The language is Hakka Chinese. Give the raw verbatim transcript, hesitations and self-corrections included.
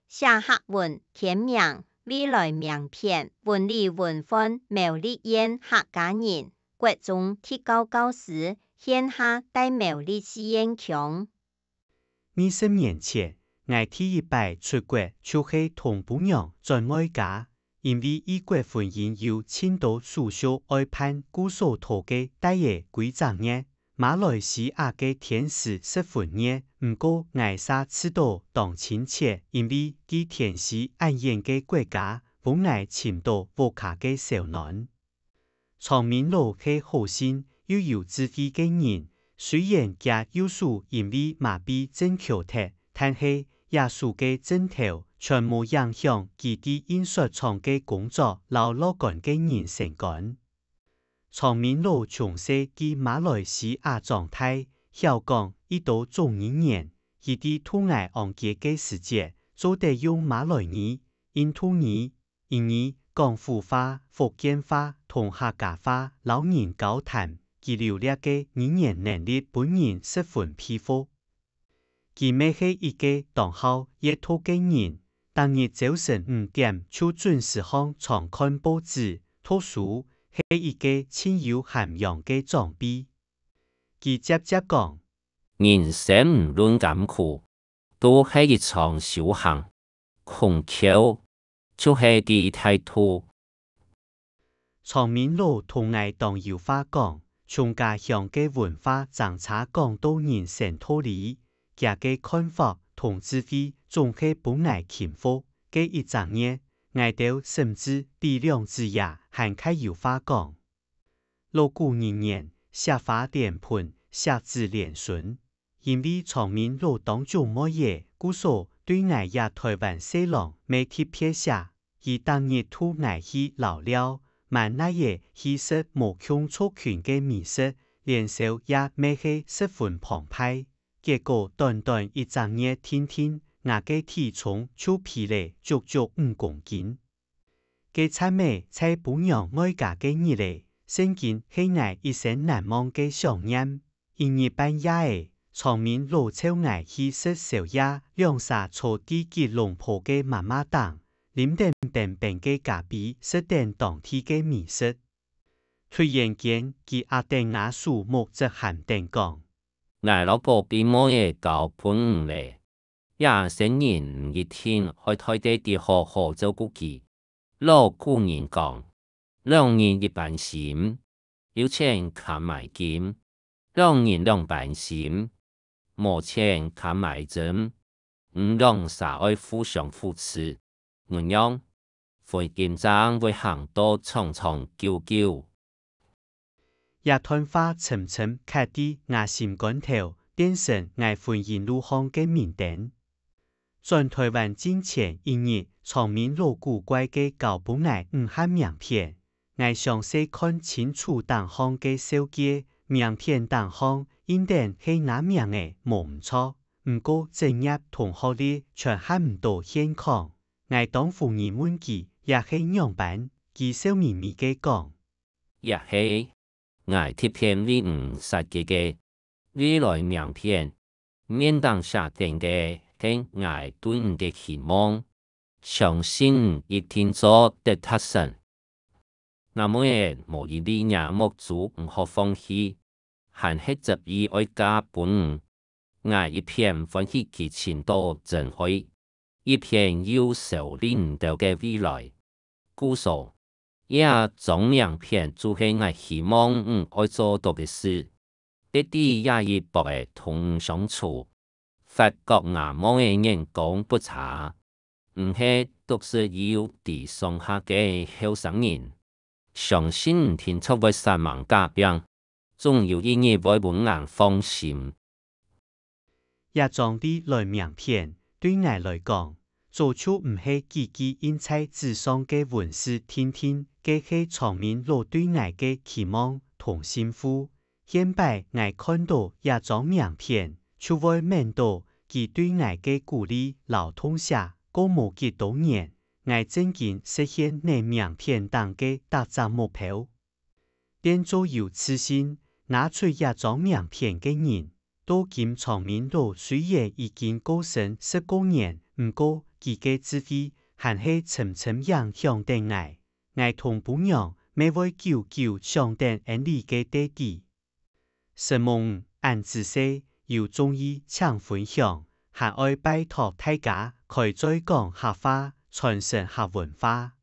寫客文、簽名、未來名片、文理文歡、苗栗縣客家人、國中特教教師、現下在苗栗四縣腔。二十年前，𠊎第一擺出國就係同餔娘轉外家，因為異國婚姻有盡多手續愛辦，故所討个帶仔歸隻月，馬來西亞个天時十分熱，毋過𠊎煞試著當親切，因為佢天時恁遠个國家，分𠊎尋著屋下个小暖。 長明老係好心又有智慧个人，雖然厥右手因為麻痺症忒忒，但係這手个症頭全無影響佢在印刷廠个工作摎樂觀个人生觀。長明老從細在馬來西亞長大，曉講已多種語言，佢在渡𠊎往街个時節，做得用馬來語、印度語、 印尼、廣府話、福建話同客家話摎人交談，佢流掠个語言能力分人十分佩服。佢乜係一個當好閱讀个人，逐日朝晨五點就準時䟘床看報紙、讀書，係一個盡有涵養个長輩。佢輒輒講：「人生毋論艱苦，都係一場修行。」 孔丘，就係第一態度。長明老同𠊎當有話講，從家鄉个文化爭差講到人生道理，厥个看法同智慧總係分𠊎欽服。該一隻月，𠊎兜甚至比兩子爺還較有話講。 老古人言：惜花連盆，惜子連孫。因為長明老當重妹仔，故所對𠊎這臺灣細郎乜特別惜。佢逐日渡𠊎去遶尞，滿哪仔去食無共族群个美食，連宵夜乜係十分澎湃。結果短短一隻月定定，吾个體重就肥了足足五公斤。 該站仔在餔娘外家个日仔，正經係𠊎一生難忘个想念。一日半夜仔，長明老湊𠊎去食宵夜，兩儕坐在吉隆坡个媽媽檔，啉等冰冰个咖啡，食等當地个美食。突然間，佢握等吾手目，直喊等講：「𠊎摎寶貝妹仔交分你了！ 這細人毋一定愛在該地好好照顧佢。老古人講：兩人一般心，有錢堪買金；兩人兩般心，無錢堪買真。你兩儕愛互相扶持，恁樣，婚姻正會行到長長久久。」 這段話深深刻在吾心肝頭，變成𠊎婚姻路項个明燈。轉臺灣進前一日，長明老古怪个交分𠊎五盒名片。𠊎詳細看清楚頂項个紹介，名片頂項印等係吾名仔無毋著，毋過職業同學歷全喊毋到現況。𠊎當狐疑問佢這係仰般，佢笑微微个講： 這係𠊎特別為你設計个未來名片，面頂寫等个係𠊎對你个期望，相信你一定做得達成。吾妹仔無一粒若目珠毋好放棄，還係執意愛嫁分你。 𠊎一片歡喜佢尋著真愛，一片又愁慮你兜个未來。故所，這張名片就係𠊎希望你愛做到个事。得知這一駁仔同你相處，發覺吾妹仔眼光不差，毋係獨食又知上下个後生人。相信你定著會煞猛打拚，總有一日會分人放心。 這張未來名片對𠊎來講，早就毋係幾句印在紙上个文字定定，該係長明老對𠊎个期望同心腹。現擺𠊎看著這張名片，就會愐著佢對𠊎个鼓勵摎痛惜。過無幾多年，𠊎正經實現了名片頂个逐隻目標。 變做有自信拿出這張名片个人。到今長明老雖然已經過身十過年，毋過佢个智慧還係深深影響等𠊎。𠊎同餔娘乜會久久想等恩俚个短句。承蒙你恁仔細，有中意請分享，還愛拜託大家開嘴講客話，傳承客文化。